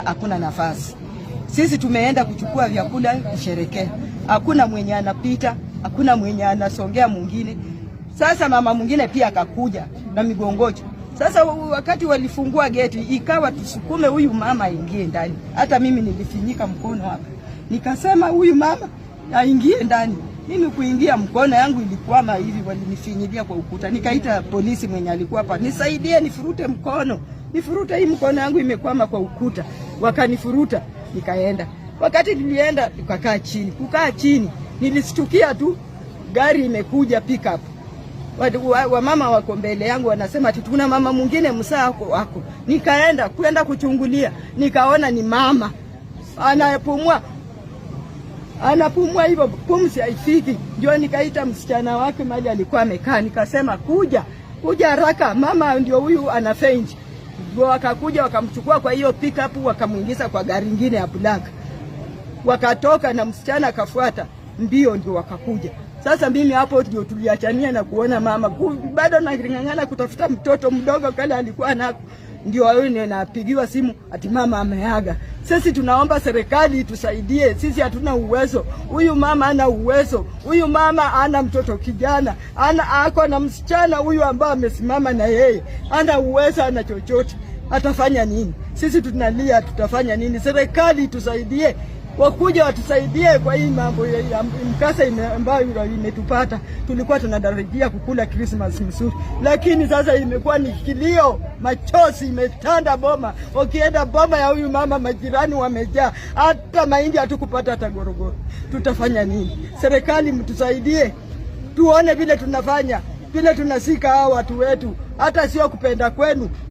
Hakuna nafasi. Sisi tumeenda kuchukua vyakula kusherekea, hakuna mwenye anapita, hakuna mwenye anasongea mwingine. Sasa mama mwingine pia akakuja na migongojo. Sasa wakati walifungua geti, ikawa tusukume huyu mama aingie ndani. Hata mimi nilifinyika mkono hapa, nikasema huyu mama aingie ndani. Mimi kuingia mkono yangu ilikwama hivi, walinifinyilia kwa ukuta. Nikaita polisi mwenye alikuwa hapa, nisaidie, nifurute mkono, nifurute hii mkono yangu imekwama kwa ukuta. Wakanifuruta, nikaenda. Wakati nilienda tukakaa chini, kukaa chini nilistukia tu gari imekuja pickup. Wamama wako mbele yangu wanasema ati tuna mama mwingine msaa wako wako. Nikaenda kwenda kuchungulia, nikaona ni mama anapumua anapumua hivyo, pumzi haifiki. Ndio nikaita msichana wake mahali alikuwa amekaa, nikasema kuja kuja haraka, mama ndio huyu ana faint. Ndio wakakuja wakamchukua kwa hiyo pickup, wakamuingiza kwa gari ingine ya black, wakatoka na msichana akafuata mbio, ndio wakakuja. Sasa mimi hapo ndio tuliachania na kuona mama bado nang'ang'ana kutafuta mtoto mdogo kale alikuwa nako, ndio wewe napigiwa simu ati mama ameaga. Sisi tunaomba serikali itusaidie, sisi hatuna uwezo. Huyu mama ana uwezo, huyu mama ana mtoto kijana, ana ako na msichana huyu ambaye amesimama na yeye, ana uwezo, ana chochote, atafanya nini? Sisi tunalia, tutafanya nini? Serikali itusaidie, wakuja watusaidie kwa hii mambo ya mkasa ambayo imetupata. Tulikuwa tunatarajia kukula Christmas mzuri, lakini sasa imekuwa ni kilio, machozi imetanda boma. Ukienda boma ya huyu mama, majirani wamejaa, hata mahindi hatukupata hata gorogoro. Tutafanya nini? Serikali mtusaidie, tuone vile tunafanya, vile tunasika hao watu wetu, hata sio kupenda kwenu.